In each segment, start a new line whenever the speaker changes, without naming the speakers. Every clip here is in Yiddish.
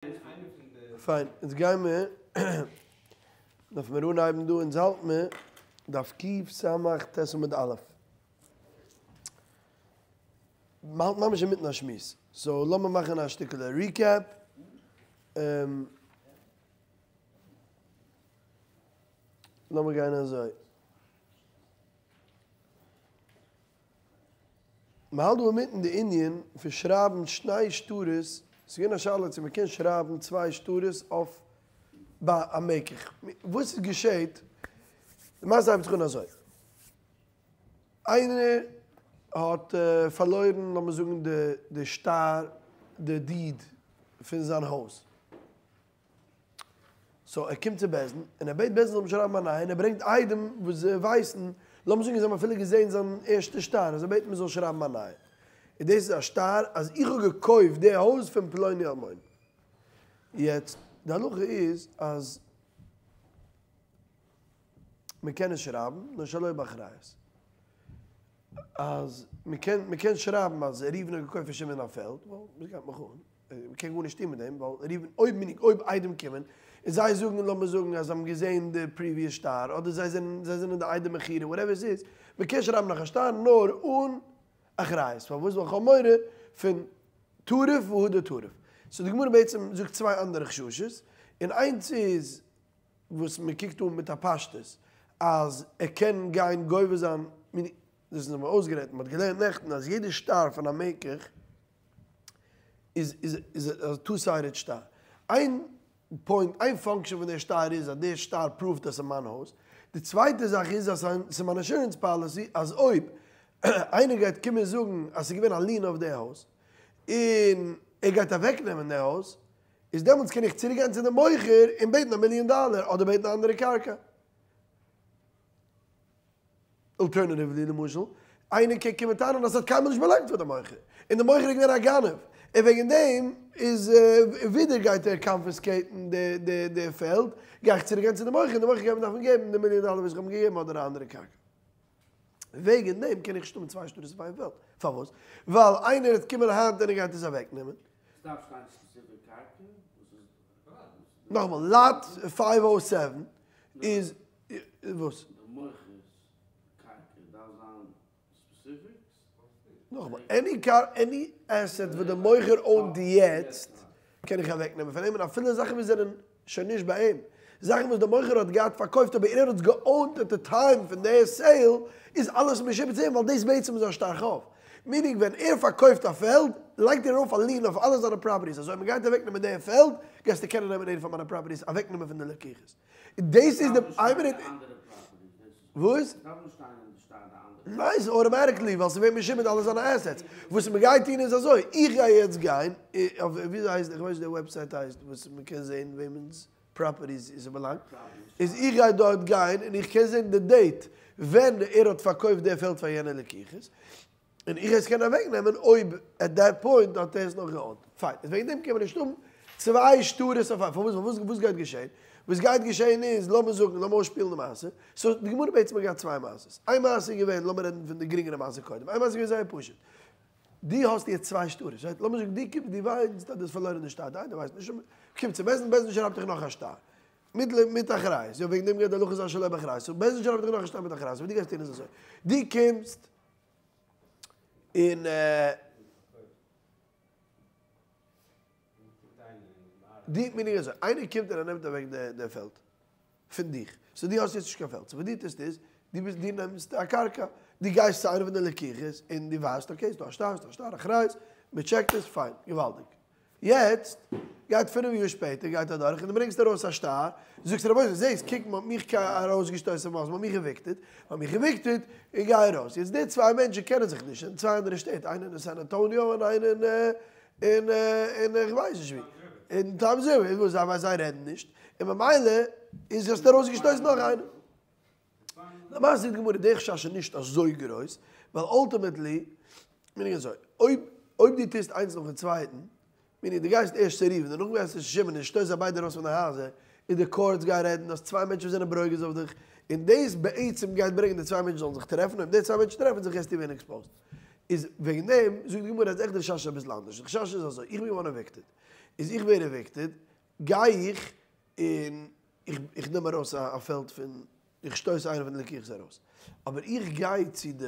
פיין, אונז גיימער, דארף מיר אנהייבן דא, אונז האלט מיר דף קס"ט עמוד א'. מ'האלט ממש אינמיטן א שמועס, סאו לאמיר מאכן א שטיקעלע ריקעפ. לאמיר גיין אזוי. מ'האלט דא אינמיטן די ענין פון שרייבן שני שטרות, ס'איז געווען א שאלה צו מ'קען שרייבן צוויי שטרות אויף ביי א מקח, וואס איז געשעט, די מעשה הייבט זיך אן אזוי, איינער האט פארלוירן לאמיר זאגן די שטר, די דיד פון זיין הויז, סאו ער קומט צו בית דין און ער בעט בית דין זאל אים שרייבן א נייע און ער ברענגט עדים וואס זיי ווייסן, לאמיר זאגן זיי האבן אפילו געזען זיין ערשטע שטר און זיי בעטן מען זאל שרייבן א נייע. און דאס איז א שטר אז איך האב געקויפט די הויז פון פלוני אלמוני. יעצט די הלכה איז אז מען קען עס שרייבן נאר שלא באחריות. אז מען קען מען קען שרייבן אז ראובן האט געקויפט פון שמעון א פעלד, ווייל וואס גייט מיך אן? מען קען גארנישט טון מיט דעם, ווייל ראובן, אויב מיני, אויב עדים קומען און זיי זאגן, לאמיר זאגן אז זיי האבן געזען די previous שטר, אדער זיי זענען, זיי זענען די עדי מכירה, whatever עס איז, מען קען שרייבן נאך א שטר נאר אן אחריות, פארוואס? ווייל כ'האב מורא פון טרף והדר טרף. סאו די גמרא בעצם זאגט צוויי אנדערע חששות, און איינס איז וואס מען קוקט אן מיט א פשטות אז ער קען גיין גובה זיין, דאס איז נאכאמאל אויסגערעדט, מען האט געלערנט נעכטן אז יעדע שטר פון א מקח איז איז איז א two sided שטר. איין point, איין function פון דער שטר איז אז דער שטר prove ט אז ס'איז מיין הויז. די צווייטע זאך איז אז ס'איז מיין insurance policy אז אויב איינער גייט קומען זאגן אז ס'איז געווען א lien אויף די הויז און ער גייט אוועקנעמען די הויז, איז דעמאלטס קען איך צוריקגיין צו די מוכר און בעטן א מיליאן דאלער אדער בעטן א אנדערע קרקע. Alternatively למשל, איינער קען קומען טענה'ן אז ס'האט קיינמאל נישט באלאנגט פאר די מוכר, און די מוכר איז געווען א גנב, און וועגן דעם איז ווידער גייט ער confiscate ן די די פעלד, גיי איך צוריק גיין צו די מוכר און די מוכר גייט מיר דארפן געבן די מיליאן דאלער וואס איך האב אים געגעבן אדער א אנדערע קרקע. וועגן דעם קען איך נישט האבן צוויי שטרות אויף איין פעלד. פארוואס? ווייל איינער וועט קומען היינט און ער גייט עס אוועקנעמען.
ס'דארף שטיין specific קרקע וואס איז.
נאכאמאל, lot 507 איז וואס?
די מוכר'ס קרקע דארף זיין specific?
נאכאמאל, any קאר, any asset וואס די מוכר own ט יעצט, קען איך אוועקנעמען פון אים, און אפילו זאכן וואס זענען שוין נישט ביי אים, זאכן וואס די מוכר האט געהאט פארקויפט אבער ער האט עס גע own ט at the time פון די sale, איז אלעס משועבד צו אים ווייל דאס בעצם איז א שטר חוב. Meaning ווען ער פארקויפט א פעלד, לייגט ער ארויף א lien אויף אלע זיינע properties, אז אויב מען גייט אוועקנעמען די פעלד, גייסטו קענען נעמען איינע פון מיינע properties אוועקנעמען פון די לקוחות. דאס איז די, איין מינוט. וואס? ניין ס'איז automatically ווייל ס'ווערט משועבד אלע זיינע assets. וואס מ'גייט טון איז אזוי, איך גיי יעצט גיין אויף וויאזוי הייסט איך ווייס נישט די website הייסט וואס מ'קען זעהן וועמענס properties ס'באלאנגט, איז איך גיי דארט גיין און איך קען זעהן די date ווען ער האט פארקויפט די פעלד פאר יענע לקוחות, און איך עס קען אוועק נעמען אויב at that point האט ער עס נאך גע own ט. פיין, איז וועגן דעם קען מען נישט האבן צוויי שטרות אויף איין, פארוואס וואס וואס גייט געשען? וואס גייט געשען איז, לאמיר זאגן, לאמיר אויסשפילן די מעשה, so די גמרא בעצם האט געהאט צוויי מעשות, איין מעשה איז געווען, לאמיר רעדן פון די גרינגערע מעשה קודם, איין מעשה איז געווען זייער פשוט, דו האסט יעצט צוויי שטרות, right? לאמיר זאגן דו קומסט דו וויינסט אז דו האסט פארלוירן די שטר, דיין דו ווייסט נישט, קומט צו בית דין, בית דין שרייבט דיך נאך א שטר, מיט מיט אחריות, יא וועגן דעם גייט די הלכה זיין שלא באחריות, so בית דין שרייבט דיך נאך א שטר מיט אחריות, וואס דו גייסט טון איז אזוי, דו קומסט און די meaning אזוי, איינער קומט און ער נעמט אוועק די פעלד פון דיך, so דו האסט יעצט נישט קיין פעלד, so וואס דו טוסט איז, דו ביסט דו נעמסט א קרקע, דו גייסט צו איינע פון די לקוחות און דו ווייזט okay ס'דא א שטר, ס'דא א שטר אחריות, מ'טשעקט עס, פיין, געוואלדיג. יעצט גייט פינף יאר שפעטער גייט אדורך און דו ברענגסט ארויס א שטר, זאגסט רבותי זעסט קוק מען האט מיך ארויסגעשטויסן פון הויז, מען האט מיך evicted, מען האט מיך evicted, איך גיי ארויס, יעצט די צוויי מענטשן קענען זיך נישט, זענען צוויי אנדערע שטעט, איינער אין סען אנטאניאו און איינער אין אין איך ווייס נישט ווי, אין טאמס ריווער, וואס זיי ווייסן זיי רעדן נישט, און ממילא איז האסטו ארויסגעשטויסן נאך איינעם. למעשה זאגט די גמרא די חשש איז נישט אזוי גרויס, ווייל ultimately, מיין איך אזוי, אויב אויב דו טוסט איינס נאכן צווייטן, מיין איך דו גייסט ערשט צו ראובן דערנאך גייסטו צו שמעון און שטויסט זיי ביידע ארויס פון די הייזער, און די courts גייען רעדן, דו האסט צוויי מענטשן וואס זענען ברוגז אויף דיך, און דאס בעצם גייט ברענגען די צוויי מענטשן זאלן זיך טרעפן, אויב די צוויי מענטשן טרעפן זיך גייסטו ווערן exposed. איז וועגן דעם זאגט די גמרא אז עכט די חשש איז אביסל אנדערש, די חשש איז אזוי, איך בין געווארן evicted. איז איך ווער evicted, גיי איך און איך נעם ארויס א פעלד פון, איך שטויס איינער פון די לקוחות ארויס. אבער איך גיי צו די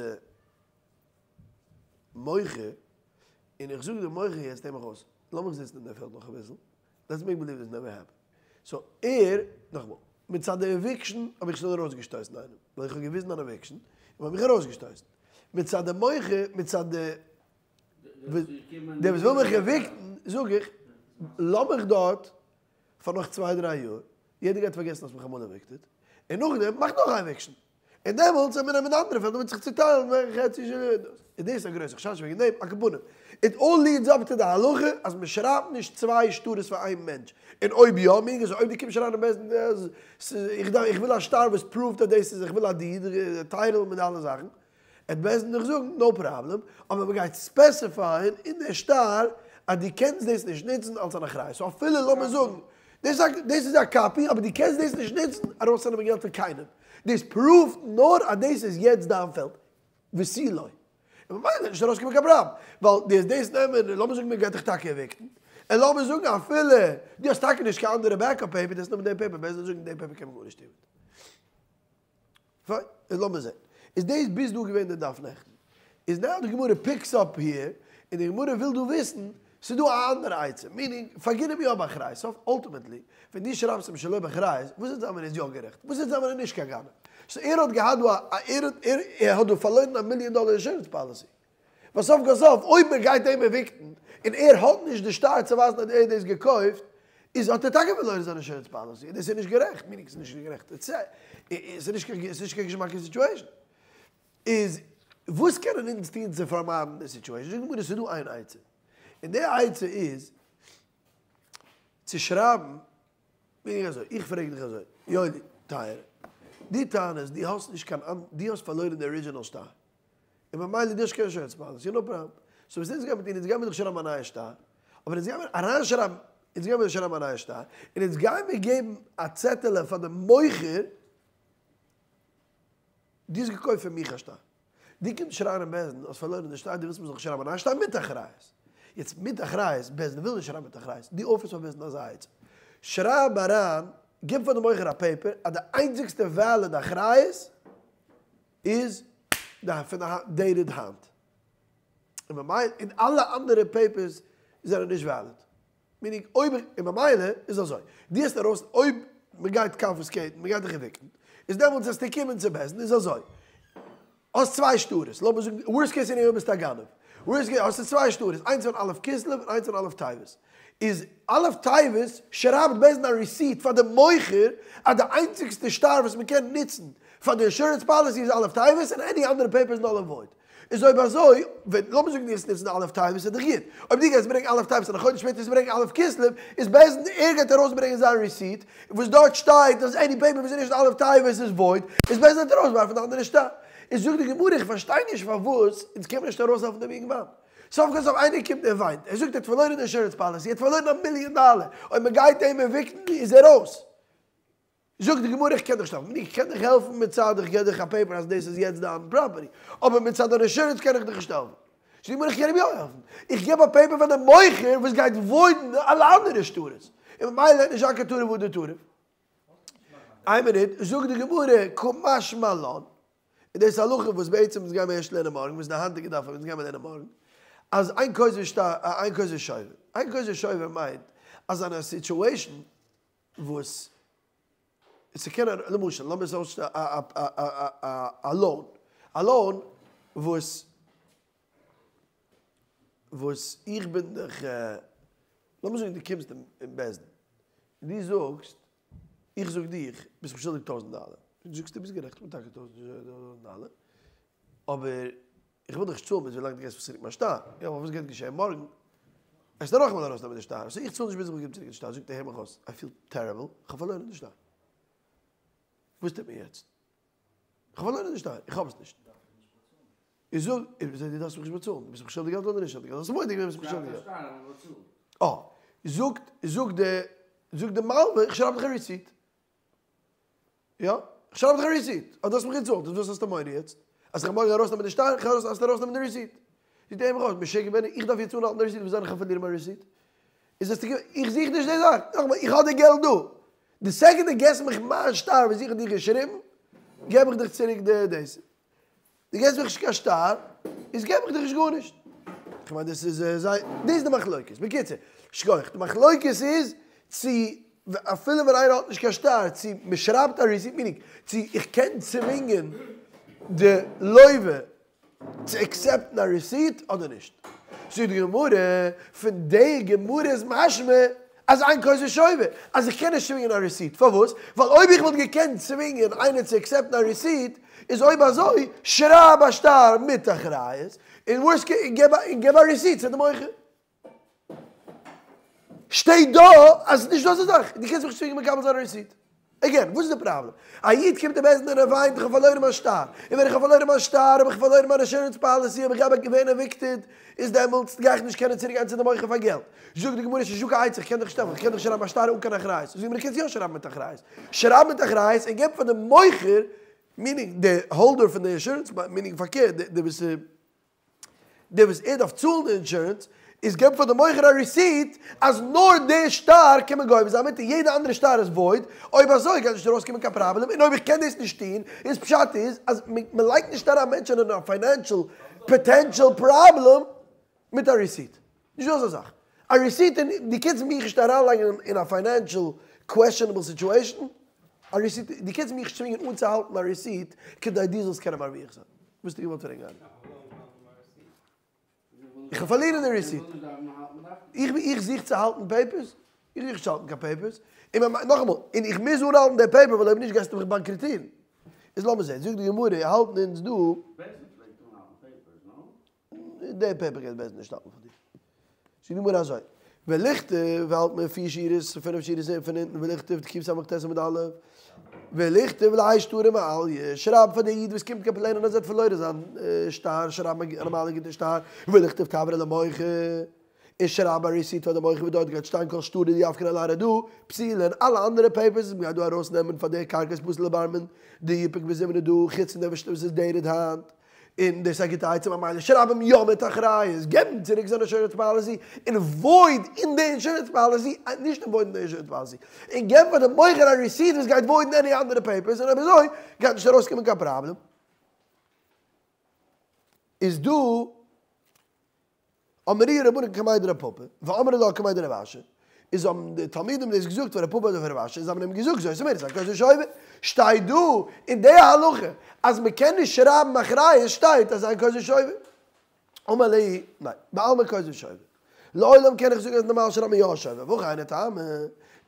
מוכר און איך זאג די מוכר יעצט נעם מיך אויס, לאמיך זיצן אין די פעלד נאך אביסל, let's make believe this never happened. So ער, נאכאמאל, מצד די eviction האב איך שוין ארויסגעשטויסן איינעם, ווייל איך האב געוויזן אן eviction, און מ'האט מיך ארויסגעשטויסן. מצד די מוכר, מצד די דער וואס וויל מיך evict ן, זאג איך, לאמיך דארט פאר נאך צוויי דריי יאר, יעדער גייט פארגעסן האסט מיך אמאל evicted, און נאכדעם מאך נאך א eviction, און דעמאלטס וועט מען נעמען די אנדערע פעלד און מ'וועט זיך צוטיילן וועלכע חצי של דאס. איז דאס א גרויסע חשש וועגן דעם? על כל פנים, it all leads up to די הלכה אז מען שרייבט נישט צוויי שטרות פאר איין מענטש, און אויב יא, meaning אז אויב דו קומסט אריין אין בית דין אז איך דארף איך וויל א שטר וואס prove ט אז דאס איז איך וויל א deed, title מיט אלע זאכן, עט בית דין דיך זאגן no problem, אבער מען גייט specify ען אין די שטר אז דו קענסט דאס נישט נוצן אלס אן אחריות, so אפילו לאמיר זאגן דאס איז א copy אבער דו קענסט דאס נישט נוצן ארויסצונעמען געלט פון קיינעם, דאס prove ט נאר אז דאס איז יעצט דיין פעלד, ותו לא. און ממילא וועט נישט ארויסקומען קיין פראבלעם, ווייל דו וועסט דאס נעמען און לאמיר זאגן מען גייט דיך טאקע evict ן, און לאמיר זאגן אפילו דו האסט טאקע נישט קיין אנדערע backup paper, דו וועסט נעמען דעם paper, בית דין זאגן דעם paper קען מען גארנישט טון מיט. פיין, איז לאמיר זען. איז דאס ביז דא געווען די דף נעכטן. איז now די גמרא picks up here, און די גמרא וויל דא וויסן, ס'איז דא א אנדערע עצה, meaning, פארגין אים יא באחריות, סוף ultimately, ווען דו שרייבסט אים שלא באחריות, וואס וועט זיין ווען ער איז יא גערעכט? וואס וועט זיין ווען ער איז נישט קיין גנב? so ער האט געהאט דא א, ער האט, ער האט דא פארלוירן א מיליאן דאלער אינשורענס policy. ווייל סוף כל סוף, אויב מען גייט אים evict ן, און ער האט נישט די שטר צו ווייזן אז ער האט דאס געקויפט, איז האט ער טאקע פארלוירן זיין אינשורענס policy, און דאס איז נישט גערעכט, meaning ס'איז נישט גערעכט, ס'איז נישט קיין געשמאקע situation. איז וואס קענען אונז טון צו פארמיידן די situation? זאגט די גמרא ס'איז דא איין עצה, און די עצה איז צו שרייבן, meaning אזוי, איך פרעג דיך אזוי, יואלי טייערע, דו טענה'סט דו האסט נישט קיין, דו האסט פארלוירן די original שטר, און ממילא דו האסט קיין אינשורענס policy, no problem. So וואס אונז גיימיר טון, אונז גיימיר דיך שרייבן א נייע שטר, אבער אונז גיימיר אריינשרייבן, אונז גיימיר דיך שרייבן א נייע שטר, און אונז גיימיר געבן א צעטעלע פאר די מוכר, דו האסט געקויפט פון מיך א שטר. דו קומסט שרייען אין בית דין, האסט פארלוירן די שטר, דו ווילסט מ'זאל שרייבן א נייע שטר מיט אחריות. יעצט מיט אחריות, בית דין וויל נישט שרייבן מיט אחריות, דו offer סט פאר בית דין אזא עצה. שרייב אריין, גיב פאר די מוכר א paper אז די איינציגסטע valid אחריות איז די פון די dated היינט. און ממילא, און אלע אנדערע papers זענען נישט valid. meaning אויב איך, און ממילא איז אזוי, דו האסט ארויס, אויב מען גייט confiscate ן, מען גייט דיך evict ן, איז דעמאלטס וועסטו קומען צו בית דין, איז אזוי, האסט צוויי שטרות, לאמיר זאגן, worst case scenario ביסטו א גנב, worst case, האסטו צוויי שטרות, איינס פון א' כסלו און איינס פון א' טבת, איז א' טבת שרייבט בית דין א receipt פאר די מוכר אז די איינציגסטע שטר וואס מען קען נוצן פאר די אינשורענס policy איז א' טבת און any אנדערע paper איז null and void. איז אויב אזוי, ווען, לאמיר זאגן דו גייסט נוצן א' טבת איז דאך גוט, אויב דו גייסט ברענגען א' טבת און א חודש שפעטער וועסטו ברענגען א' כסלו, איז בית דין ער גייט ארויסברענגען זיין receipt, וואס דארט שטייט אז any paper וואס איז נישט א' טבת איז void, איז בית דין וועט ארויסווארפן די אנדערע שטר. איז זאגט די גמרא איך פארשטיי נישט פארוואס אונז קען מען נישט ארויסהעלפן דעם יונגמאן. סוף כל סוף איינער קומט און וויינט, ער זאגט ער האט פארלוירן די אינשורענס policy, ער האט פארלוירן א מיליאן דאלער, אויב מען גייט אים evict ן איז ער אויס. זאגט די גמרא איך קען דיך נישט העלפן, איך קען דיך העלפן מצד איך געב דיך א paper אז דאס איז יעצט דיין property, אבער מצד די אינשורענס קען איך דיך נישט העלפן. זאגט די גמרא איך קען אים יא העלפן, איך געב א paper פאר די מוכר וואס גייט void ן אלע אנדערע שטרות, און ממילא וועט נישט זיין קיין טרף והדר טרף. איין מינוט, זאגט די גמרא קא משמע לן, און דאס איז הלכה וואס בעצם אונז גיימיר ערשט לערנען מארגן, וואס איז די היינטיגע דף אבער אונז גיימיר לערנען מארגן, אז אין כותבין שטר אין כותבין שובר, אין כותבין שובר מיינט אז אין א situation וואס ס'קען א, למשל לאמיר עס אויסשטעלן א loan, א loan וואס וואס איך בין דיך, לאמיר זאגן דו קומסט אין בית דין און דו זאגסט, איך זאג דיך, ביסט מיר שולדיג טויזנט דאלער, דו זאגסט דו ביסט גערעכט איך בין טאקע טויזנט דאלער, אבער איך וויל דיך נישט צאלן ביז ווילאנג דו געבסט מיר צוריק מיין שטר. יא, אבער וואס גייט געשען מארגן? וועסטו נאכאמאל ארויסנעמען די שטר. so איך צאל נישט ביז איך באקום צוריק די שטר. זאגט ער, הער מיך אויס, I feel terrible, איך האב פארלוירן די שטר. וואס טוט מען יעצט? איך האב פארלוירן די שטר, איך האב עס נישט. איך זאג, דו דארפסט מיך נישט באצאלן, דו ביסט מיך שולדיג געלט אדער נישט שולדיג געלט? האסט מודה געווען ביסט מיך שולדיג געלט. אה, זאגט, זאגט די, זאגט די מלווה, איך שרייב דיך א receipt. יא, איך שרייב דיך א receipt, אז דו האסט מיך געצאלט, איז וואס האסטו מורא יעצט? אז איך וועל מארגן ארויסנעמען די שטר, איך וועל ארויסנעמען די receipt. זאגט ער, הער מיך אויס, משוגע בין איך, איך דארף יעצט אנהאלטן די receipt, וואס זאל איך פארלירן מיין receipt? איז האסטו גע. איך זוך נישט די זאך. נאכאמאל, איך האב די געלט דא. די סעקאנד דו געסט מיך מיין שטר וואס איך האב דיר געשריבן, געב איך דיך צוריק די דאס. דו געסט מיך נישט קיין שטר, איז געב איך דיך נישט גארנישט. איך מיין דאס איז זייער, דאס איז די מחלוקת. בקיצור, שכוח. די מחלוקת איז צו אפילו ווען איינער האט נישט קיין שטר, צו מען שרייבט א receipt, meaning, צו איך קען צווינגען די לווה צו accept ן א receipt אדער נישט. זאגט די גמרא, פון די גמרא איז משמע אז אין כותבין שובר, אז איך קען נישט צווינגען א receipt, פארוואס? ווייל אויב איך וואלט געקענט צווינגען איינער צו accept ן א receipt, איז אויב אזוי שרייב א שטר מיט אחריות, און worst case און געב א receipt צו די מוכר. שטייט דא אז ס'איז נישט דא אזא זאך, דו קענסט מיך נישט צווינגען מקבל זיין א receipt. Again, וואס איז די פראבלעם? א איד קומט אין בית דין און ער וויינט איך האב פארלוירן מיין שטר, און ווען איך האב פארלוירן מיין שטר האב איך פארלוירן מיין insurance policy, אויב איך גיי ווערן evicted איז דעמאלטס גיי איך נישט קענען צוריק גיין צו די מוכר פאר געלט. זאגט די גמרא ס'איז נישטא קיין עצה, איך קען דיך נישט העלפן, איך קען דיך שרייבן א שטר אן קיין אחריות. זאגט די גמרא קענסט יא שרייבן מיט אחריות. שרייב מיט אחריות און געב פאר די מוכר, meaning די holder פון די insurance, meaning פארקערט, די וואס. דער וואס ער דארף צאלן די אינשורענס, איז געבן פאר די מוכר א receipt אז נאר די שטר קען מען גובה זיין מיט און יעדע אנדערע שטר איז void, אויב אזוי גייט נישט ארויסקומען קיין פראבלעם און אויב איך קען דאס נישט טון איז פשט איז אז מען לייגט נישט אריין מענטשען אין א financial potential problem מיט א receipt. נישט דא אזא זאך. א receipt און דו קענסט מיך נישט אריינלייגן אין א financial questionable situation, א receipt, דו קענסט מיך נישט צווינגען אנצוהאלטן א receipt כדי דו זאלסט קענען מרוויח זיין. וואס האסטו געוואלט פרעגן אהרן? איך וועל פארלירן די receipt. איך זוך צו האלטן papers? איך זוך נישט צו האלטן קיין papers. און נאכאמאל, און איך מוז אנהאלטן די paper ווייל אויב נישט גייסטו מיך באנקראטירן. איז לאמיר זען, זאגט די גמרא, האלטן אונז דא. די paper גייט בית דין נישט האלטן פאר דיר. זאגט די גמרא אזוי, ולכתוב האלט מען פיר שורות, פינף שורות פון אונטן, ולכתוב קס"ט עמוד א', ולכתוב להאי שטרא מעליא, שרייב פאר די איד וואס קומט complain ען אז ער האט פארלוירן זיין שטר, שרייב א נארמאלע גוטע שטר, ולכתוב תברא למוכר, און שרייב א receipt פאר די מוכר וואס דארט גייט שטיין כל שטרי דיפקין על ארעא דא, פסילין, אלע אנדערע papers וואס מ'גייט דא ארויסנעמען פאר די קרקע איז פסול לבר מן דיפוק בזימנא דא, חוץ פון דעם וואס איז dated היינט. און דאס איז א גוטע עצה ממילא שרייב אים יא מיט אחריות, געב אים צוריק זיין insurance policy, און void אין די insurance policy, נישט און void אין די insurance policy, און געב פאר די מוכר א receipt וואס גייט void ן any אנדערע papers, און אויב אזוי גייט נישט ארויסקומען קיין פראבלעם. איז דא. אמרוה רבנן קמיה דרב פפא, ואמרי לה קמיה דרב אשי, איז האבן די תלמידים דאס געזאגט פאר רב פפא אדער פאר רב אשי, און זיי האבן אים געזאגט זאת אומרת אין כותבין שובר, שטייט דא אין די הלכה אז מען קען נישט שרייבן אחריות שטייט אז אין כותבין שובר. אמר להו, ניין, בעלמא כותבין שובר. לעולם קען איך זאגן אז נארמאל שרייבט מען יא שובר, והכא היינו טעמא,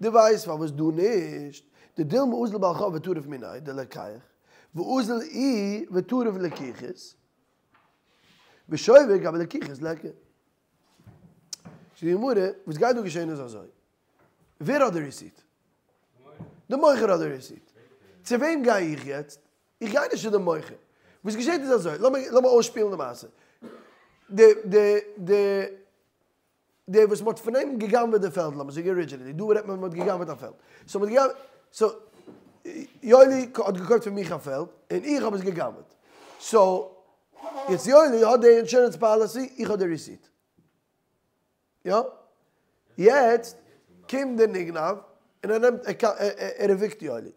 דו ווייסט פארוואס דא נישט, דדילמא אזיל בעל חוב וטריף מיניה דלוקח, ואזיל איהו וטריף לקיחות, ושובר גבי לקיחות ליכא. זאגט די גמרא, וואס גייט דא געשען איז אזוי, ווער האט די receipt? די מוכר האט די receipt. צו וועם גיי איך יעצט? איך גיי נישט צו די מוכר. וואס געשעט איז אזוי, לאמיר אויסשפילן די מעשה. די די די דער וואס מ'האט פון אים גע'גנב'עט די פעלד, לאמיר זאגן originally, דא רעדט מען מ'האט גע'גנב'עט א פעלד, so מ'האט גע'גנב'עט, so יואלי האט געקויפט פון מיך א פעלד, און איך האב עס גע'גנב'עט, so יעצט יואלי האט די insurance policy, איך האב די receipt, יא? יעצט קומט דער נגנב און ער נעמט, ער evict יואלי,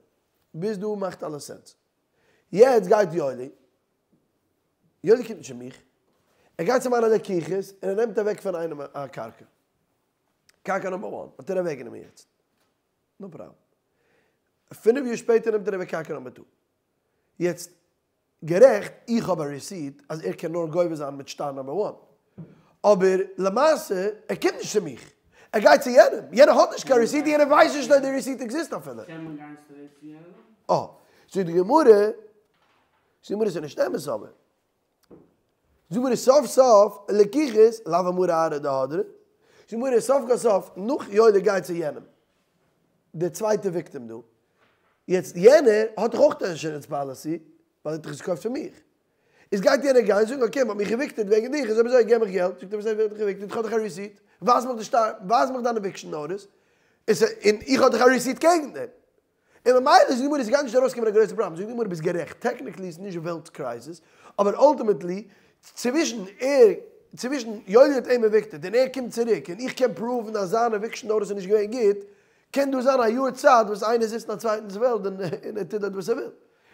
ביז דא מאכט אלעס sense, יעצט גייט יואלי, יואלי קומט נישט צו מיך, ער גייט צו מיינע לקוחות און ער נעמט אוועק פון איינעם א קרקע. קרקע number one האט ער אוועק גענומען יעצט. No problem. פינף יאר שפעטער נעמט ער אוועק קרקע number two. יעצט, גערעכט, איך האב א receipt אז ער קען נאר גובה זיין מיט שטר number one. אבער למעשה, ער קומט נישט צו מיך. ער גייט צו יענעם. יענער האט נישט קיין receipt און יענער ווייסט נישט אז די receipt exist אפילו.
קען מען גיין straight צו יענעם?
אה. זאגט די גמרא, זאגט די גמרא ס'איז נישט אמת אבער. זאגט די גמרא סוף סוף לקיחות לאו אמרה ארעא דהדרא. זאגט די גמרא סוף כל סוף נאך יואלי גייט צו יענעם, די צווייטע victim דא, יעצט יענער האט דאך אויך די insurance policy ווייל ער האט דאך עס געקויפט פון מיך, איז גייט יענער גיין זאגן okay מ'האט מיך evicted וועגן דיך איז אויב אזוי געב מיך געלט, זאגט ער וואס הייסט ווער האט דיך evicted איך האב דאך א receipt, ווייז מיך די שטר, ווייז מיך דיין eviction notice, און איך האב דאך א receipt קעגן דעם. און ממילא זאגט די גמרא ס'גייט נישט ארויסקומען א גרויסע פראבלעם, זאגט די גמרא ביסט גערעכט, technically איז נישט וועלטס crisis, אבער ultimately צווישן ער. צווישן יואלי האט אים evicted און ער קומט צוריק און איך קען prove ן אז זיין eviction notice איז נישט געווען גוט, קען דא זיין א יאר צייט וואס איינער זיצט אין א צווייטנס פעלד און ער טוט דארט וואס ער וויל.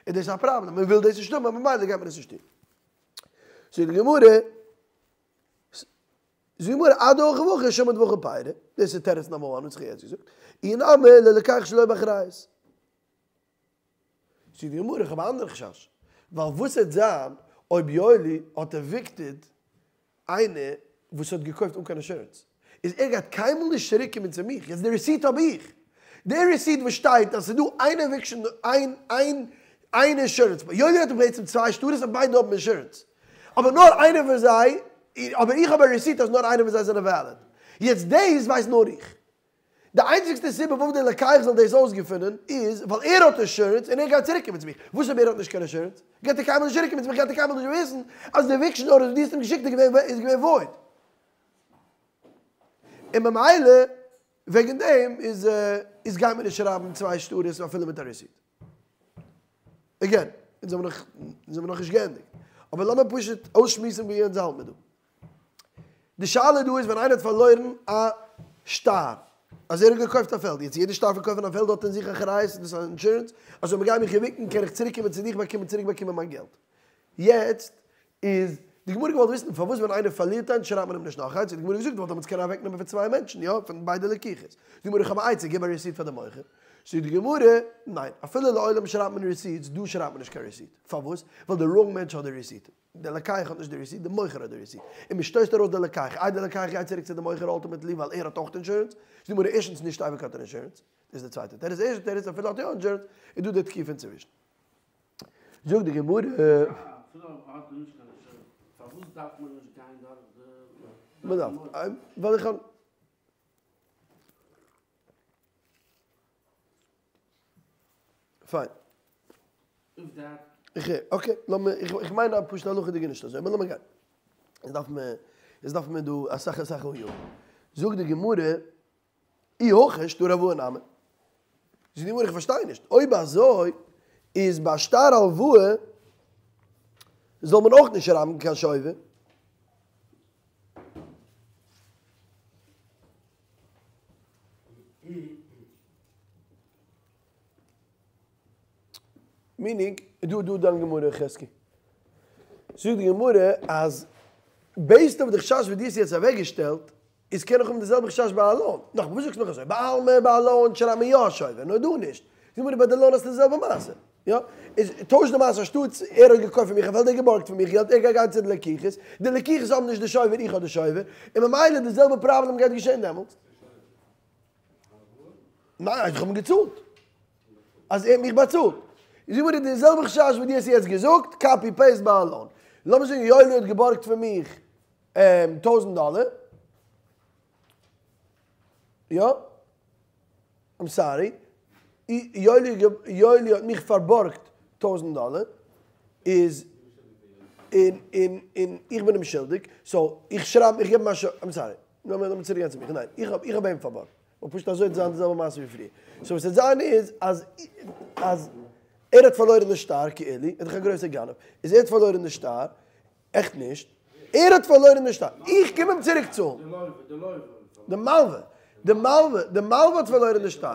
איז דאס א פראבלעם? מען וויל דאס נישט האבן ממילא גייט מען עס נישט טון. זאגט די גמרא, זאגט די גמרא אדהכי והכי שמט והכא פיירא, דאס איז תירוץ number one וואס איך האב יעצט געזאגט, אי נמי ללוקח שלא באחריות. זאגט די גמרא איך האב א אנדערע חשש, ווייל וואס וועט זיין אויב יואלי האט evicted איינער וואס האט געקויפט אן קיין אינשורענס, איז ער גייט קיינמאל נישט צוריק קומען צו מיך, יעצט די receipt האב איך, די receipt וואס שטייט אז ס'איז דא איין eviction איין איין איין אינשורענס, יואלי האט בעצם צוויי שטרות און ביידע האבן אינשורענס, אבער נאר איינער פון זיי, אבער איך האב א receipt אז נאר איינער פון זיי זענען valid, יעצט דאס ווייסט נאר איך. די איינציגסטע סיבה פארוואס דער לוקח זאל דאס אויסגעפונען איז ווייל ער האט אינשורענס און ער גייט צוריק קומען צו מיך. וואס אויב ער האט נישט קיין אינשורענס? גייט ער קיינמאל נישט צוריק קומען צו מיך, גייט ער קיינמאל נישט וויסן אז די eviction order וואס דו האסט אים געשיקט איז געווען void. און ממילא וועגן דעם איז איז גייט מען נישט שרייבן צוויי שטרות אפילו מיט א receipt. Again, אונז האבן נאך אונז האבן נאכנישט געענדיגט. אבער לאמיר פשוט אויסשמועסן ווי אונז האלט מיר דא. די שאלה דא איז ווען איינער האט פארלוירן א שטר אז ער האט געקויפט א פעלד, יעצט יעדע שטר פון קויפן א פעלד האט אין זיך אחריות, דאס איז אינשורענס, אז אויב מ'גייט מיך evict ן קען איך צוריק קומען צו דיך באקומען צוריק באקומען מיין געלט. יעצט איז די גמרא געוואלט וויסן פארוואס ווען איינער פארלירט איינס שרייבט מען אים נישט נאך איינס, האט די גמרא געזאגט ווייל דעמאלטס קען ער אוועק נעמען פון צוויי מענטשן, יא, פון ביידע לקוחות. זאגט די גמרא איך האב א עצה, גיב א receipt פאר די מוכר. זאגט די גמרא, ניין, אפילו לעולם שרייבט מען receipts, דא שרייבט מען נישט קיין receipt. פארוואס? ווייל די wrong מענטש האט די receipt. דער לוקח האט נישט די receipt, דער מוכר האט די receipt. און מען שטויסט ארויס דער לוקח. איי דער לוקח גייט צוריק צו די מוכר ultimately ווייל ער האט אויך אינשורענס? זאגט די גמרא ערשטנס נישט אייביג האט ער אינשורענס. דאס איז די צווייטע תירוץ. די ערשטע תירוץ אפילו האט ער יא אינשורענס איז דא די תקיפה אינצווישן. זאגט די גמרא.
אפילו אויב האט ער נישט קיין אינשורענס פארוואס דארף מען נישט גיין דורך די.
מען דארף. ווייל איך האב. פיין. איך הער. Okay, לאמיר, איך מיין אז פשוט הלכה'דיג איז נישט אזוי, אבער לאמיר גיין. עס דארף מען, עס דארף מען דא אסאך אסאך עיון. זאגט די גמרא, אי הכי שטר הלוואה נמי. זאגט די גמרא, איך פארשטיי נישט, אויב אזוי איז ביי שטר הלוואה זאל מען אויך נישט שרייבן קיין שובר. Meaning, דא דא דיין גמרא חזקי. זאגט די גמרא אז based אויף די חשש וואס דו האסט יעצט אוועקגעשטעלט, איז קען איך האבן די זעלבע חשש ביי א loan. נאך וואס זאגסטו נאך אזוי? בעלמא ביי א loan שרייבט מען יא א שובר, נאר דא נישט. זאגט די גמרא ביי די loan האסטו די זעלבע מעשה. יא? איז טויש די מעשה אנשטאטס ער האט געקויפט פון מיך א פעלד ער האט געבארגט פון מיך געלט ער גייט גיין צו די לקוחות, די לקוחות האבן נישט די שובר איך האב די שובר, און ממילא די זעלבע פראבלעם גייט געשען דעמאלטס. ניין איך האב אים געצאלט. אז ער האט מיך באצאלט. איז איבער די זעלבע חשש וואס דו האסט יעצט געזאגט, copy paste ביי א loan. לאמיר זאגן יואלי האט געבארגט פון מיך טויזנט דאלער. יא? I'm sorry. יואלי האט מיך פארבארגט טויזנט דאלער. איז און און און איך בין אים שולדיג. So איך שרייב איך געב אים א ש. I'm sorry. לאמיר צוריק גיין צו מיך. ניין, איך האב איך האב אים פארבארגט. ווייל פשוט אזוי וועט זיין די זעלבע מעשה ווי פריער. So וואס וועט זיין איז אז אז ער האט פארלוירן די שטר כאילו, ער איז דאך א גרויסער גנב, איז ער האט פארלוירן די שטר, עכט נישט, ער האט פארלוירן די שטר, איך קום אים צוריק צאלן. די מלווה, די מלווה, די מלווה האט פארלוירן די שטר.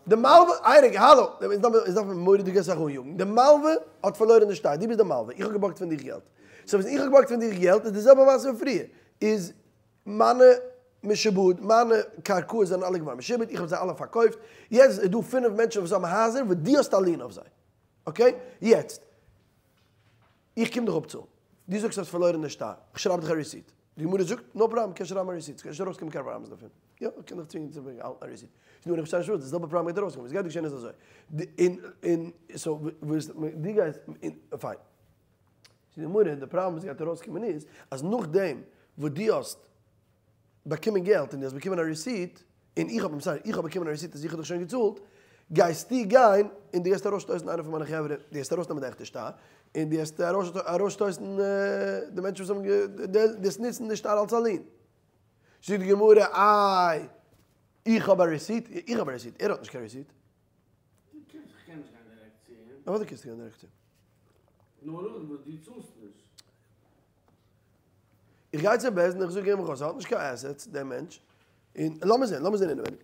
די מלווה, איי רגע, האלא, אונז דארף מען מורא'דיג אסאך אניאגן. די מלווה האט פארלוירן די שטר, דו ביסט די מלווה, איך האב געבארגט פון דיך געלט. So ווען איך האב געבארגט פון דיך געלט איז די זעלבע מעשה ווי פריער, איז מיינע משעבוד, מיינע קרקעות זענען אלע געווארן משעבוד, איך האב זיי אלע פארקויפט, יעצט איז דא פינף מענטשן וואס האבן הייזער וואס דו האסט א lien אויף זיי, okay? יעצט, איך קום דיך אפצאלן, דו זאגסט האסט פארלוירן די שטר, איך שרייב דיך א receipt, די גמרא זאגט, no problem, קענסט שרייבן א receipt, ס'גייט נישט ארויסקומען קיין פראבלעמס דערפון, יא, איך קען דיך צווינגען צו האלטן א receipt, זאגט די גמרא, איך פארשטיי נישט וואס, די זעלבע פראבלעם גייט ארויסקומען, וואס גייט דא געשען איז אזוי, און, און, so, וואס, דו גייסט, און, פיין. זאגט די גמרא, די פראבלעם וואס גייט ארויסקומען איז, אז נאכדעם וואס דו האסט באקומען געלט און דו האסט באקומען א receipt, און איך האב, sorry, איך האב באקומען א receipt אז איך האב דיך שוין געצאלט, גייסטו גיין און דו גייסט ארויסשטויסן איינער פון מיינע חברה, דו גייסט ארויסנעמען די עכטע שטר, און דו גייסט ארויסשטויסן די מענטשן וואס האבן, דו גייסט נוצן די שטר אלס א lien. זאגט די גמרא, איי, איך האב א receipt, איך האב א receipt, ער האט נישט קיין receipt.
דו קענסט, איך קען נישט גיין דירעקט צו אים.
אוודאי קענסטו גיין דירעקט צו אים.
נאר נאכדעם וואס דו צאלסט נישט.
איך גיי צו בית דין, איך זאג אים, איך האב נישט קיין assets, דער מענטש, און לאמיר זען, לאמיר זען אינעווייניג.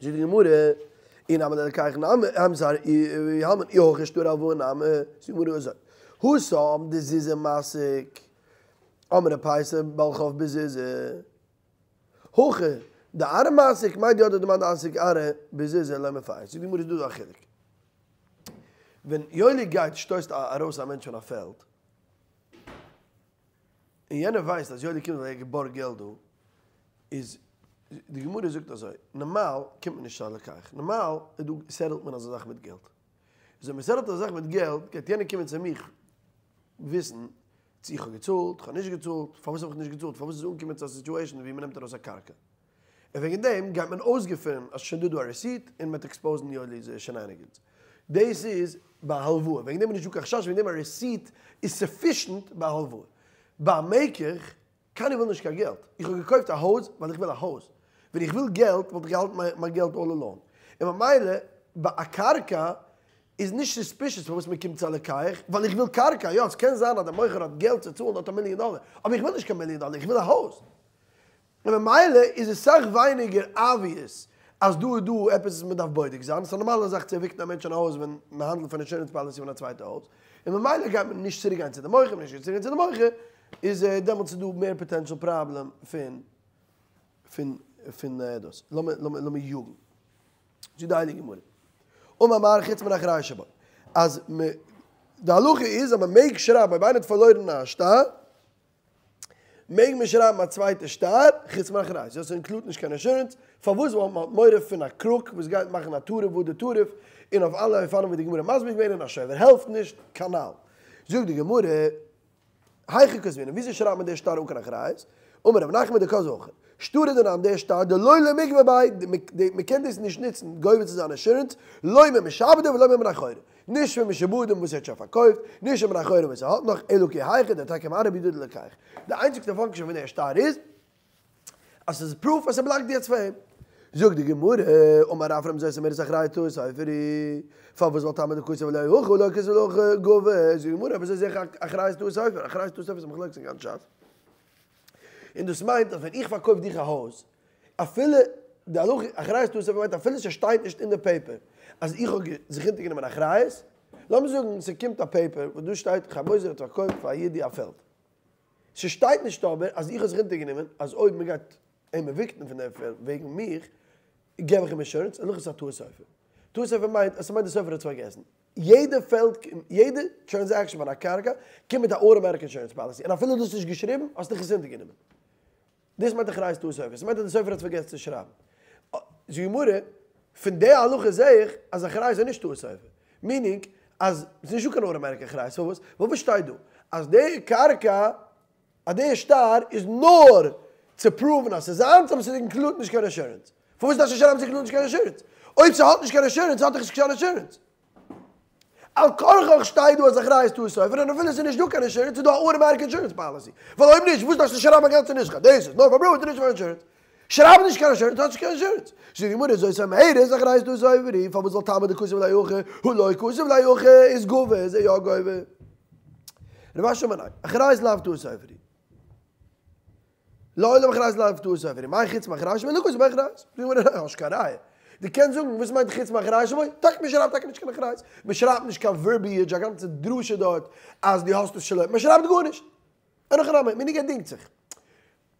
זאגט די גמרא, אי נמי ללוקח נמי, I'm sorry, אי המן אי הכי שטר הלוואה נמי, זאגט די גמרא אזוי, התם דזוזי מסיק, אמרי פייסיה בעל חוב בזוזי, הכא דארעא מסיק, מאי דידעי דמאן דאסיק ארעא בזוזי לא מפייס, זאגט די גמרא איז דא דא א חילוק, ווען יואלי גייט שטויסט ארויס א מענטש פון א פעלד, און יענער ווייסט אז יואלי קומט ווייל ער האט געבארגט געלט דא, איז די גמרא זאגט אזוי, נארמאל קומט מען נישט צו א לוקח, נארמאל איז דא settle ט מען אזא זאך מיט געלט, איז אויב מען settle ט אזא זאך מיט געלט גייט יענער קומען צו מיך וויסן צו איך האב געצאלט, איך האב נישט געצאלט, פארוואס האב איך נישט געצאלט, פארוואס איז אנגעקומען צו א situation ווי מען נעמט ארויס א קרקע, און וועגן דעם גייט מען אויסגעפינען אז ס'שוין דא דא א receipt און מ'וועט expose ן יואלי'ס shenanigans. דאס איז ביי הלוואה, וועגן דעם איז נישטא קיין חשש, וועגן דעם א receipt איז sufficient ביי הלוואה. ביי מקח, קיינער וויל נישט קיין געלט. איך האב געקויפט א הויז ווייל איך וויל א הויז. ווען איך וויל געלט וואלט איך געהאלטן מיין געלט all alone. און ממילא ביי א קרקע איז נישט suspicious פארוואס מען קומט צו א לוקח, ווייל איך וויל קרקע, יא עס קען זיין אז דער מוכר האט געלט צו צאלן דארט א מיליאן דאלער, אבער איך וויל נישט קיין מיליאן דאלער, איך וויל א הויז. און ממילא איז עס סאך ווייניגער obvious אז דא איז דא עפעס וואס מען דארף בודק זיין, עס איז א נארמאלע זאך צו evict ן א מענטש אין א הויז ווען מען האנדלט פון insurance policy פון א צווייטע הויז, און ממילא גייט מען נישט צוריק גיין צו די מוכר, מען נישט צוריק גיין צו די מוכר, איז דעמאלטס איז דא מער potential problem פון פון פון דאס. לאמיר לאמיר לאמיר יאגן צו די הייליגע גמרא. אמר מר חוץ מן אחריות שבו, אז מען די הלכה איז אז מען מעג שרייבן אויב איינער האט פארלוירן א שטר, מעג מען שרייבן א צווייטע שטר חוץ מאחריות, יא ס' include ט נישט קיין insurance, פארוואס ווייל מען האט מורא פון א crook וואס גייט מאכן א טרף והדר טרף, און אויף אלע אופנים ווי די גמרא מסביר געווען און א שובר העלפט נישט, כנ"ל. זאגט די גמרא, היכי כתבינן, וויאזוי שרייבט מען די שטר אן קיין אחריות? אמר רב נחמן דכתבי הכי, שטרא דנן די שטר דלא למיגבי ביה, מען קען דאס נישט נוצן גובה צו זיין insurance, לא ממשעבדי ולא מבני חורין. נישט פון משועבדים וואס ער האט שוין פארקויפט, נישט פון בני חורין וואס ער האט נאך, אלא כי היכי דתקם ארעא בידא דלוקח. די איינציגסטע function פון דער שטר איז אז ס'איז proof אז ס'באלאנגט יעצט פאר אים. זאגט די גמרא, אמר רפרם זאת אומרת אחריות טעות סופר היא, פארוואס ווייל טעמא דכתב ליה הכי ולא כתב ליה הכי גבי, זאגט די גמרא, וויאזוי זעה איך אחריות טעות סופר, אחריות טעות סופר איז א מחלוקת אין גאנץ ש"ס. און דאס מיינט אז ווען איך פארקויף דיך א הויז, אפילו די הלכה אחריות טעות סופר מיינט אפילו ס'שטייט נישט אין די paper אז איך האב זיך אונטערגענומען אחריות, לאמיר זאגן ס'קומט א paper וואס דא שטייט חיים עוזר האט פארקויפט פאר א אידי א פעלד, ס'שטייט נישט אבער אז איך האב זיך אונטערגענומען אז אויב מ'גייט אים evict ן פון דער פעלד וועגן מיך געב איך אים insurance, הלכה איז א טעות סופר. טעות סופר מיינט אז ס'מיינט די סופר האט עס פארגעסן. יעדע פעלד, יעדע transaction פון א קרקע קומט מיט א automatic insurance policy, און אפילו דו האסט נישט געשריבן האסטו דיך עס אונטערגענומען. דאס מיינט אחריות טעות סופר, ס'מיינט אז די סופר האט פארגעסן צו שרייבן. זאגט די גמרא, פון די הלכה זעה איך אז אחריות איז נישט טעות סופר. meaning אז ס'איז נישטא קיין automatic אחריות, פארוואס? ווייל וואס שטייט דא? אז די קרקע, אז די שטר איז נאר צו prove ן אז ס'איז זיינס אבער ס'איז include ט נישט קיין insurance. פארוואס דארפסטו שרייבן ס'אינקלוד נישט קיין insurance? אויב ס'האט נישט קיין insurance האט דאך עס קיין insurance. על כרחך שטייט דא אז אחריות טעות סופר און אפילו ס'איז נישט דא קיין insurance איז דא א automatic insurance policy. ווייל אויב נישט וואס דארפסטו שרייבן א גאנצע נוסחא? דאס איז נאר פאר proof און נישט פאר insurance. שרייב נישט קיין insurance האט נישט קיין insurance. זאגט די גמרא זאת אומרת אחריות טעות סופר פארוואס זאל טעמא דכתב ליה הכי הא לא כתב ליה הכי איז גובה איז ער יא גובה. רב אשי אמר ניין אחריות לאו טעות סופר לעולם אחריות לאו טעות סופר מאי חוץ מאחריות שבו לא כתב באחריות. זאגט די גמרא ניין האסט קיין ראיה. דו קענסט זאגן וואס מיינט חוץ מאחריות שבו? טאקע מען שרייבט טאקע נישט קיין אחריות. מען שרייבט נישט קיין verbiage א גאנצע דרשה דארט אז דו האסט עס שלא. מען שרייבט גארנישט. אין הכי נמי, מנהג ער דינגט זיך.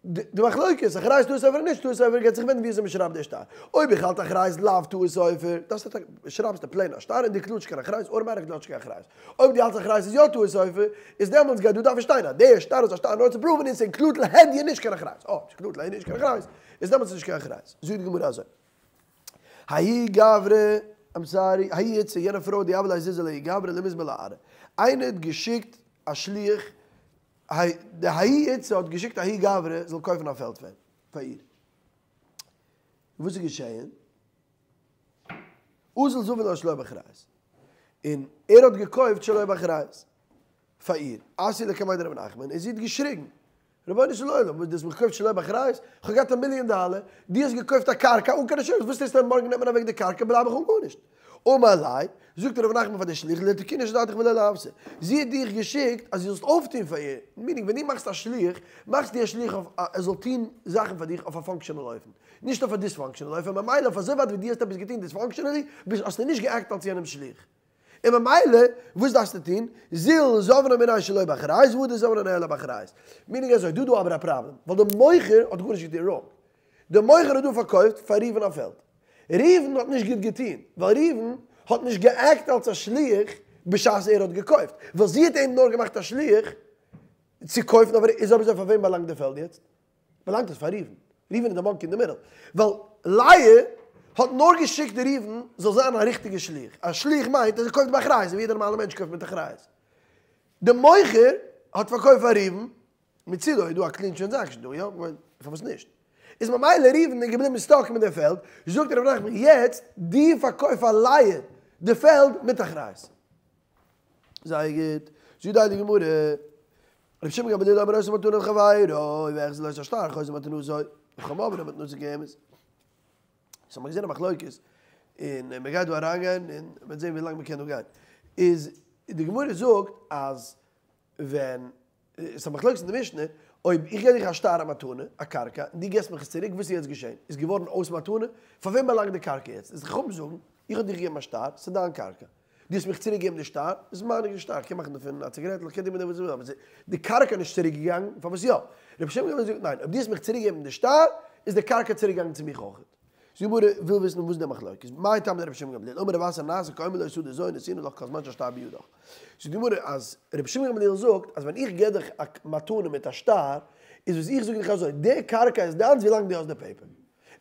די מחלוקת, אחריות טעות סופר און נישט טעות סופר גייט זיך ווענדן ווי אזוי מען שרייבט די שטר. אויב איך האלט אחריות לאו טעות סופר, דארפסטו טאקע, שרייבסטו plain א שטר און דו קלארסט קיין אחריות, automatic דו האסט נישט קיין אחריות. אויב דו האלטסט אחריות איז יא טעות סופר, איז דעמאלטס גייט דא דארפן שטיין אז דער שטר איז א שטר נאר צו prove ן און ס' include ט להדיא נישט קיין אחריות. אה, ס' include ט להדיא נישט קיין אחריות, איז דעמאלטס נישט קיין אחריות. זאגט די גמרא אזוי. ההיא גברא, I'm sorry, ההיא איתתא, יענע פרוי דיהבא ליה זוזי לההוא גברא למזבן ליה ארעא. איינער האט געשיקט א שליח די ההיא איתתא האט געשיקט ההוא גברא זאל קויפן א פעלד פאר איר. וואס איז געשעהן? אזל זבין לה שלא באחריות. און ער האט געקויפט שלא באחריות פאר איר. אתיא לקמיה דרב נחמן און זי האט געשריגן, רבונו של עולם, וואס דו האסט מיך געקויפט שלא באחריות? איך האב געהאט א מיליאן דאלער, דו האסט געקויפט א קרקע אן קיין insurance, וואס טוסטו אויב מארגן נעמט מען אוועק די קרקע בלייב איך אן גארנישט? אמר ליה, זאגט ר' נחמן פאר די שליח, לתקוני שדרתיך ולא לעוותא. זי האט דיך געשיקט אז דו זאלסט אויפטון פאר איר, meaning ווען דו מאכסט א שליח, מאכסטו א שליח אויף ער זאל טון זאכן פאר דיך אויף א functional אופן, נישט אויף א dysfunctional אופן, ממילא אויף אזוי ווייט ווי דו האסט עפעס געטון dysfunctionally, האסטו נישט גע act אלס יענעמ'ס שליח. און ממילא וואס דארפסטו טון? זיל זבנה מיניה שלא באחריות והדר זבנה ניהלה באחריות. meaning אזוי, דא דא אבער א פראבלעם, ווייל דער מוכר האט גארנישט געטון wrong. דער מוכר האט דא פארקויפט פאר ראובן א פעלד. ראובן האט נישט גוט געטון, ווייל ראובן האט נישט גע act אלס א שליח בשעת ער האט געקויפט, ווייל זי האט אים נאר געמאכט א שליח צו קויפן, אבער איז אויב אזוי פאר וועם באלאנגט די פעלד יעצט? באלאנגט עס פאר ראובן. ראובן איז די monkey אין די middle. ווייל לאה האט נאר געשיקט די ראובן זאל זיין א ריכטיגע שליח. א שליח מיינט אז ער קויפט באחריות, ווי יעדער נארמאלער מענטש קויפט מיט אחריות. די מוכר האט פארקויפט פאר ראובן, מצידו איז דא א clean transaction דא, יא? כ'מיין, פארוואס נישט? איז ממילא ראובן איז געבליבן stuck מיט די פעלד, זאגט ר' נחמן יעצט דו פארקויף פאר לאה די פעלד מיט אחריות. זייער גוט. זאגט די הייליגע גמרא, רבי שמעון גמליאל אומר העושה מתנה לחבירו, והחזיר לו את השטר חוזר במתנתו, וחכמים אומרים מתנתו קיימת. סאו מ'האט געזען א מחלוקת, און מ'גייט דא אריינגיין און מ'וועט זען ווי לאנג מ'קען דא גיין. איז די גמרא זאגט אז ווען ס'איז א מחלוקת אין די משנה, אויב איך געב דיך א שטר א מתנה, א קרקע, און דו געבסט מיך עס צוריק, וואס איז יעצט געשען? איז געווארן אויס מתנה? פאר וועם באלאנגט די קרקע יעצט? איז די חכמים זאגן, איך האב דיך געגעבן א שטר, ס'איז דיין קרקע. דו האסט מיך צוריק געגעבן די שטר, איז מיין שטר, איך קען מאכן דערפון א ציגרעטל, איך קען טון מיט דעם וואס איך וויל, אבער די קרקע איז נישט צוריק געגאנגען, פארוואס יא? רבי שמעון גמליאל זאגט ניין, אויב דו האסט מיך צוריק געגעבן די שטר, איז די קרקע צוריק געגאנגען צו מיך אויך. די גמרא וויל וויסן וואס איז די מחלוקת, מאי טעמא דרבי שמעון גמליאל, אמר רב אסי נעשה כאומר לו שדה זו נתונה לך כל זמן שהשטר בידך. זאגט די גמרא אז רבי שמעון גמליאל זאגט אז ווען איך געב דיך א מתנה מיט א שטר, איז וואס איך זאג דיך אזוי, די קרקע איז דיינס ווילאנג דו האסט די paper.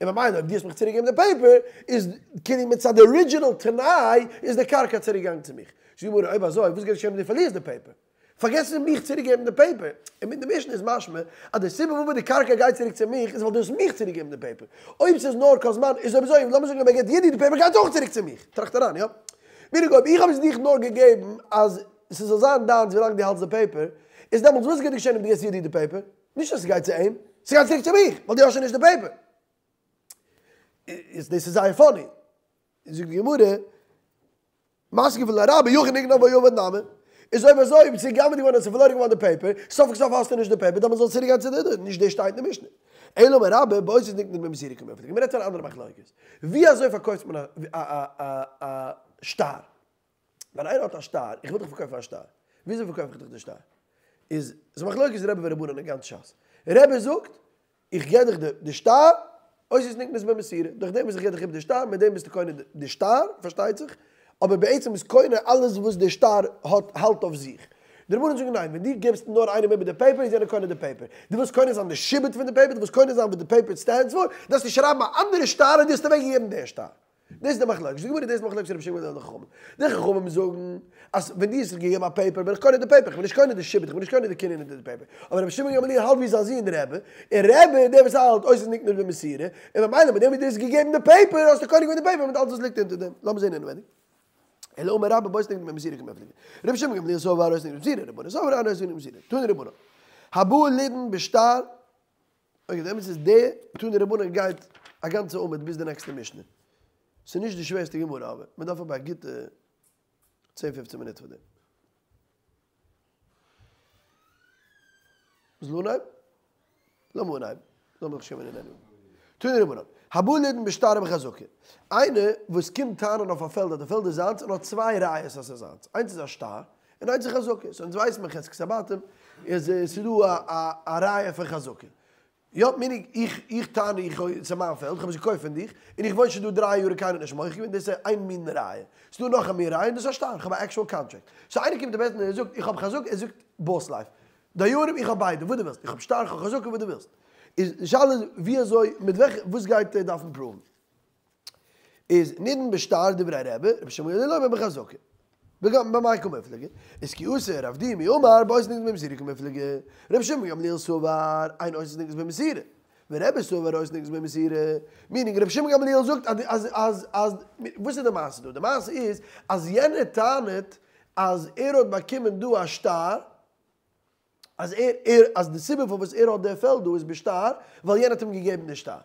און ממילא אויב דו האסט מיך צוריק געגעבן די paper, איז כאילו מצד די original תנאי איז די קרקע צוריק געגאנגען צו מיך. זאגט די גמרא אויב אזוי וואס גייט געשען ווען דו פארלירסט די paper? פארגעס נישט מיך צוריק געבן די paper. און מיט די משנה איז משמע אז די סיבה פארוואס די קרקע גייט צוריק צו מיך איז ווייל דו האסט מיך צוריק געגעבן די paper. אויב ס'איז נאר כל זמן איז אויב אזוי לאמיר זאגן אויב ער געבט יענער די paper גייט עס אויך צוריק צו מיך. טראכט אריין יא? meaning אויב איך האב עס דיך נאר געגעבן אז ס'זאל זיין דיינס ווילאנג דו האלטסט די paper, איז דעמאלטס וואס גייט געשען אויב דו געבסט יענער די paper? נישט אז ס'גייט צו אים, ס'גייט צוריק צו מיך, ווייל דו האסט שוין נישט די paper. איז דאס איז זייער funny. זאגט די גמרא, מתקיף לה רבה אי הכי נגנב או אבד נמי, איז אויב אזוי אויב ס'איז גע'גנב'עט געווארן און ס'איז פארלוירן געווארן די paper, סוף כל סוף האסטו נישט די paper, דאן זאל עס צוריק גיין צו די, נישט דאס שטייט אין די משנה. אלא אמר רבה, באותיות נקנית במסירה קמיפלגי. מ'רעדט פון א אנדערע מחלוקת. ווי אזוי פארקויפט מען א שטר? ווען איינער האט א שטר, איך וויל דיך פארקויפן א שטר, וויאזוי פארקויף איך דיך די שטר? איז ס'איז מחלוקת רבי ורבנן אין גאנץ שס. רבי זאגט, איך געב דיך די שטר, אותיות נקנית במסירה, דורך דעם וואס איך געב דיך איבער די שטר, מיט דעם ביסטו קונה די שטר, פארשטייט זיך, אבער בעצם איז קונה אלעס וואס די שטר האט האלט אויף זיך. די רבנן זאגן ניין, ווען דו געבסט נאר איינעם איבער די paper איז יענער קונה די paper. דו ווילסט קונה זיין די שעבוד פון די paper, דו ווילסט קונה זיין וואס די paper stands for, דארפסטו שרייבן א אנדערע שטר און דו האסט אוועק געגעבן די שטר. דאס איז די מחלוקת, די גמרא דאס איז מחלוקת רבי שמעון און די חכמים. די חכמים זאגן אז ווען דו האסט געגעבן א paper בין איך קונה די paper, איך בין נישט קונה די שעבוד, איך בין נישט קונה די קנין אונטער די paper. אבער רבי שמעון גמליאל האלט ווי זיין זון רבי, און רבי איז דער וואס האלט אותיות נקנית במסירה, און ממילא מיט דעם וואס דו האסט געגעבן די paper האסטו קונה געווען די paper מיט אלעס וואס ליגט אונטער דעם. לאמיר זען אינעווייניג. אלא אמר רבה באותיות נקנית במסירה קמיפלגי. רבי שמעון גמליאל סבר אותיות נקנית במסירה, רבנן סברי אין אותיות נקנית במסירה. תנו רבנן. הבא לידון בשטר. okay, די אמת איז די תנו רבנן גייט א גאנצע עמוד ביז די נעקסטע משנה. ס'איז נישט די שווערסטע גמרא אבער מען דארף אבער א גוטע צען פופצען מינוט פאר דעם. זאל אנהייבן? לאמיר אנהייבן. לאמיר זיך שעמען אין עניוועי. תנו רבנן, הבא לידון בשטר ובחזקה. איינער וואס קומט טענה'ן אויף א פעלד אז די פעלד איז זיינס און האט צוויי ראיות אז ס'איז זיינס. איינס איז א שטר און איינס איז חזקה. so אונז ווייסן מיר חזקת הבתים איז ס'איז דא א ראיה פון חזקה. יא, meaning איך איך טענה איך ס'איז מיין פעלד, איך האב עס געקויפט פון דיך, און איך וואוין שוין דא דריי יאר און קיינער האט נישט מוחה געווען, דאס איז איין מין ראיה. ס'איז דא נאך א מין ראיה און דאס איז א שטר, איך האב א actual contract. so איינער קומט אין בית דין און ער זאגט איך האב חזקה, ער זאגט boss life. דיינים איך האב ביידע, וואס דו ווילסט, איך האב שטר, איך האב חזקה, וואס דו ווילסט. איז די שאלה איז ווי אזוי, מיט וועלכע, וואס גייט ער דארפן prove ן. איז נידון בשטר דברי רבי, רבי שמעון גמליאל אומר בחזקה. וגם במאי קמיפלגי, איז כי אתא רב דימי אמר באותיות נקנית במסירה קמיפלגי, רבי שמעון גמליאל סבר אין אותיות נקנית במסירה, ורבי סבר אותיות נקנית במסירה, meaning רבי שמעון גמליאל זאגט אז אז אז וואס איז די מעשה דא? די מעשה איז אז יענער טענה'ט אז ער האט באקומען דא א שטר, אז ער ער אז די סיבה פארוואס ער האט די פעלד דא איז בשטר ווייל יענער האט אים געגעבן די שטר.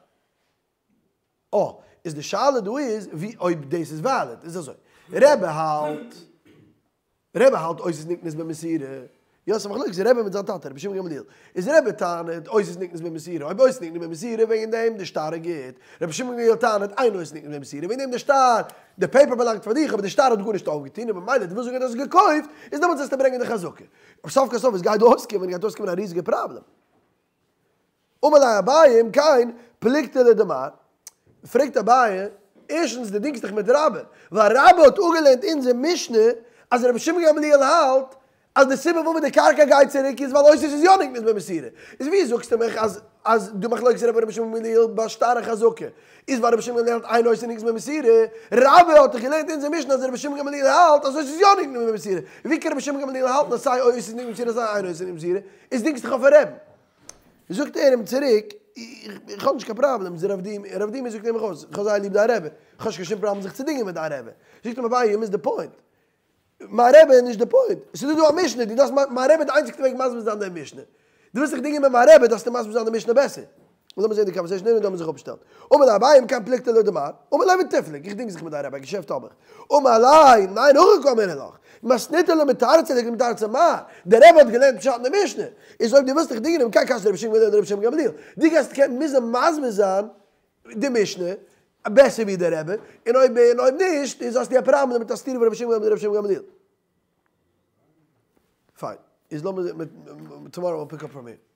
אה, איז די שאלה דא איז ווי אויב דאס איז valid איז אזוי רבי האלט רבי האלט אותיות נקנות במסירה יא ס'איז מחלוקת רבי מיט זיין טאטע רבי שמעון גמליאל איז רבי טענה'ט אותיות נקנות במסירה אויב אותיות נקנות במסירה וועגן דעם די שטר איז גוט רבי שמעון גמליאל טענה'ט אין אותיות נקנות במסירה וועגן דעם די שטר די paper באלאנגט פאר דיך אבער די שטר האט גארנישט אויפגעטון און ממילא דו ווילסט זאגן אז דו האסט געקויפט איז דעמאלטס וועסטו ברענגען די חזקה סוף כל סוף עס גייט דא אויסקומען גייט אויסקומען א ריזיגע פראבלעם. אמר ליה אביי אם כן פלוגתא לדמר, פרעגט אביי, ערשטנס דו דינגסט דיך מיט רבה, ווייל רבה האט אפגעלערנט אונזער משנה אז רבי שמעון גמליאל האלט אז די סיבה פארוואס די קרקע גייט צוריק איז ווייל אותיות איז יא נקנית במסירה, איז ווי זאגסטו מיך אז אז די מחלוקת רבי רבי שמעון גמליאל ביי שטר חזקה איז ווייל רבי שמעון גמליאל האלט אין אותיות נקנית במסירה, רבה האט דאך געלערנט אונזער משנה אז רבי שמעון גמליאל האלט אז אותיות איז יא נקנית במסירה, ווי קען רבי שמעון גמליאל האלטן אז סיי אותיות נקנית במסירה סיי אין אותיות נקנית במסירה, איז דינגסט דיך אויפן רבי'ן. זאגט ער אים צוריק, איך האב נישט קיין פראבלעם, זאגט רב דימי, רב דימי זאגט אים אויס, איך האב זייער ליב דיין רבי, איך האב נישט קיין שום פראבלעם זיך צו דינגען מיט דיין רבי. זאגט אים אביי, you missed the point. מיין רבי איז נישט די point. עס איז דא דא א משנה, דו דארפסט מיין רבי איז די איינציגסטע וועג מסביר זיין די משנה. דו ווילסט זיך דינגען מיט מיין רבי, דארפסטו מסביר זיין די משנה בעסער. לאמיר זען די conversation און דאן זיך אפשטעלן. אמר ליה אביי אם כן פלוגתא לדמר, אמר ליה ותיפלוג, איך דינג זיך מיט דיין רבי, א געשעפט האב איך. אמר ליה, ניין הכי קאמינא לך, מתניתא לא מתרצא לי כדמתרץ מר, דער רבי האט געלערנט פשט אין די משנה, איז אויב דו ווילסט דיך דינגען אם כן קשיא דרבי שמעון גמליאל אדרבי שמעון גמליאל, דו גייסט קען מוזן מסביר זיין די משנה בעסער ווי דער רבי, און אויב און אויב נישט איז האסטו א פראבלעם מיט א סתירה פון רבי שמעון גמליאל אדרבי שמעון גמליאל. פיין, איז לאמיר זען, tomorrow we'll pick up from here.